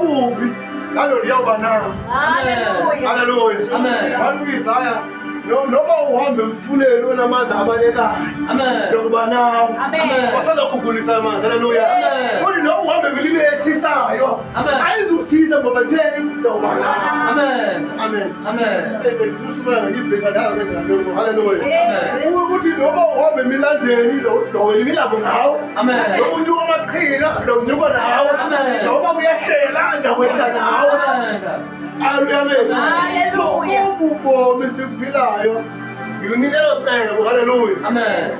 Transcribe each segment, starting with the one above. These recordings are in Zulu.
Noba uphi, lalo liyawuba nawe. Hallelujah. Haleluya. Amen. Wathi uIsaya, noma uhamba emfuleni onamanzi abalekayo, Amen. ndokuba nawe. Amen. Wasazokhukhulisa amanzi. Haleluya. Amen. Uthi noma uhamba emililweni etshisayo, Amen. ayizukuthisa ngoba theni ndokuba nawe. Amen. Amen. Amen. Haleluya. Yes. Ukuthi noma uhamba emilanjeni, lowela imilambo nawe. Amen. Noma unyuka amaqhina, lowunyuka nawe. Amen. Noma kuyehlela, ndakwehla nawe. Amen. Haleluya. Amen. So Hallelujah. ububomi sibuphilayo ngikunikela cebo. Haleluya. Amen.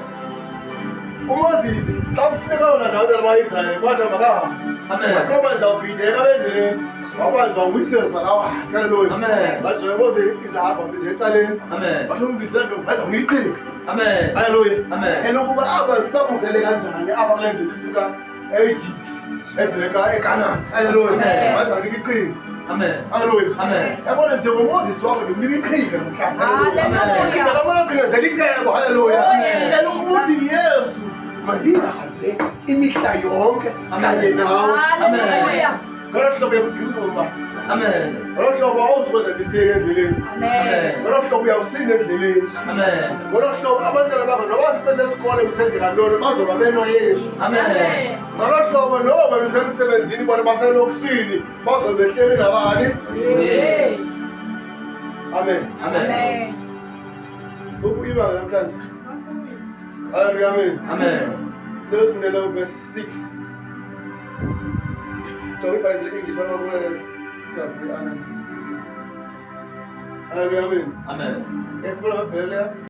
uMoses xa kufuneka wona nawe laba-Israyeli kwathi makahambe. Amen. Wathi ubhideka bendleleni. Wabanjwa uyiseza kawakhe. Haleluya. Amen. Bathi Moses izahamba bize ecaleni. Amen. Bathi umbizela nto baza kuyiqika. Amen. Haleluya. Amen. Elokuba aba bakhokhele kanjani apha kule ndlela isuka e-Egypt ebheka eKanani. Haleluya. Amen. Baza kunika iqhinga. Amen. Haleluya. Amen. Yabona njengoMoses wakho ndimnika iqhinga namhlanje. Haleluya. Hallelujah. Iqhinga lamaqhinga zelicebo. Haleluya. Amen. Elokuthi Yesu mandihambe imihla yonke kanye nawe. Hallelujah. Ngolo hlobo uyakugquma. Amen. Ngolo hlobo awuzukwenza mistake endleleni. Amen. Ngolo hlobo uyawusinda endleleni. Amen. Ngolo hlobo abantwana bakho noba besesikole kusenzeka ntoni bazoba benoYesu. Amen. Ngolo hlobo noba wena usemsebenzini bona baselokishini bazobe behleli nabani. Yes. Amen. Amen. Amen. Ukuyibanga namhlanje. Haleluya, amen. Amen. Cela sifundele verse 6. Jonga iBhayibhile English apha kuwe. Siyavuya, amen. Haleluya, amen. Amen. Efuna amabhele.